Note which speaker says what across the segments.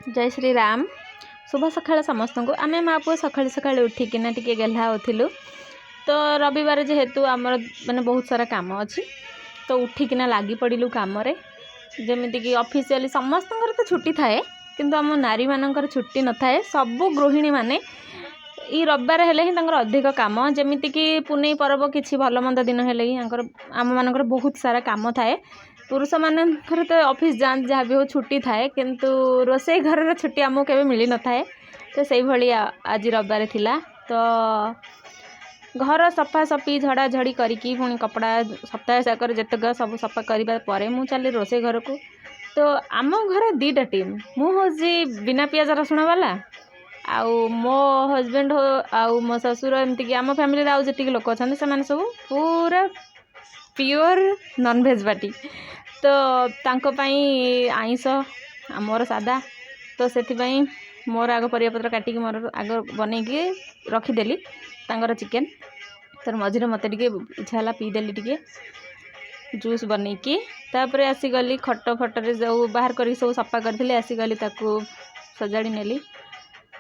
Speaker 1: ଜୟ ଶ୍ରୀରାମ। ଶୁଭ ସକାଳ ସମସ୍ତଙ୍କୁ। ଆମେ ମା ପୁଅ ସକାଳୁ ସକାଳୁ ଉଠିକିନା ଟିକେ ଗେହ୍ଲା ହେଉଥିଲୁ। ତ ରବିବାର ଯେହେତୁ ଆମର ମାନେ ବହୁତ ସାରା କାମ ଅଛି, ତ ଉଠିକିନା ଲାଗି ପଡ଼ିଲୁ କାମରେ। ଯେମିତିକି ଅଫିସିଆଲି ସମସ୍ତଙ୍କର ତ ଛୁଟି ଥାଏ, କିନ୍ତୁ ଆମ ନାରୀମାନଙ୍କର ଛୁଟି ନଥାଏ। ସବୁ ଗୃହିଣୀମାନେ ଏଇ ରବିବାର ହେଲେ ହିଁ ତାଙ୍କର ଅଧିକ କାମ। ଯେମିତିକି ପୁନେଇ ପର୍ବ, କିଛି ଭଲ ମନ୍ଦ ଦିନ ହେଲେ ହିଁ ତାଙ୍କର, ଆମମାନଙ୍କର ବହୁତ ସାରା କାମ ଥାଏ। ପୁରୁଷମାନଙ୍କର ତ ଅଫିସ୍ ଯାଆନ୍ତି, ଯାହା ବି ହଉ ଛୁଟି ଥାଏ, କିନ୍ତୁ ରୋଷେଇ ଘରର ଛୁଟି ଆମକୁ କେବେ ମିଳିନଥାଏ। ତ ସେଇଭଳି ଆଜି ରବିବାର ଥିଲା, ତ ଘର ସଫାସଫି, ଝଡ଼ାଝଡ଼ି କରିକି, ପୁଣି କପଡ଼ା ସପ୍ତାହ ଯାକରେ ଯେତେକ ସବୁ ସଫା କରିବା ପରେ ମୁଁ ଚାଲିଲି ରୋଷେଇ ଘରକୁ। ତ ଆମ ଘରେ ଦୁଇଟା ଟିମ୍। ମୁଁ ହେଉଛି ବିନା ପିଆଜ ରସୁଣ ବାଲା, ଆଉ ମୋ ହଜବେଣ୍ଡ ଆଉ ମୋ ଶ୍ୱଶୁର, ଏମିତିକି ଆମ ଫ୍ୟାମିଲିରେ ଆଉ ଯେତିକି ଲୋକ ଅଛନ୍ତି, ସେମାନେ ସବୁ ପୁରା ପିଓର ନନଭେଜ୍ ପାର୍ଟି। ତ ତାଙ୍କ ପାଇଁ ଆଇଁଷ, ମୋର ସାଧା। ତ ସେଥିପାଇଁ ମୋର ଆଗ ପରିବାପତ୍ର କାଟିକି ମୋର ଆଗ ବନେଇକି ରଖିଦେଲି ତାଙ୍କର ଚିକେନ୍। ତାର ମଝିରେ ମୋତେ ଟିକେ ଇଚ୍ଛା ହେଲା, ପିଇଦେଲି ଟିକେ ଜୁସ୍ ବନେଇକି। ତାପରେ ଆସିଗଲି, ଖଟ ଫଟରେ ଯେଉଁ ବାହାର କରିକି ସବୁ ସଫା କରିଥିଲି, ଆସିଗଲି, ତାକୁ ସଜାଡ଼ି ନେଲି।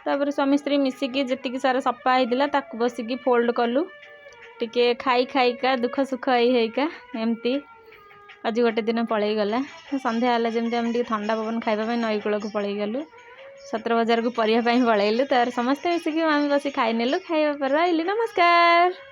Speaker 1: ତାପରେ ସ୍ୱାମୀ ସ୍ତ୍ରୀ ମିଶିକି ଯେତିକି ସାରା ସଫା ହେଇଥିଲା, ତାକୁ ବସିକି ଫୋଲ୍ଡ କଲୁ ଟିକେ ଖାଇ ଖାଇକା, ଦୁଃଖ ସୁଖ ହେଇ ହେଇକା। ଏମିତି ଆଜି ଗୋଟେ ଦିନ ପଳେଇଗଲା। ସନ୍ଧ୍ୟା ହେଲା ଯେମିତି, ଆମେ ଟିକେ ଥଣ୍ଡା ପବନ ଖାଇବା ପାଇଁ ନଈକୂଳକୁ ପଳେଇଗଲୁ। ସତ୍ର ବଜାରକୁ ପରିବା ପାଇଁ ପଳେଇଲୁ। ତାପରେ ସମସ୍ତେ ମିଶିକି ଆମେ ବସି ଖାଇନେଲୁ। ଖାଇବା ପରେ ରହିଲି, ନମସ୍କାର।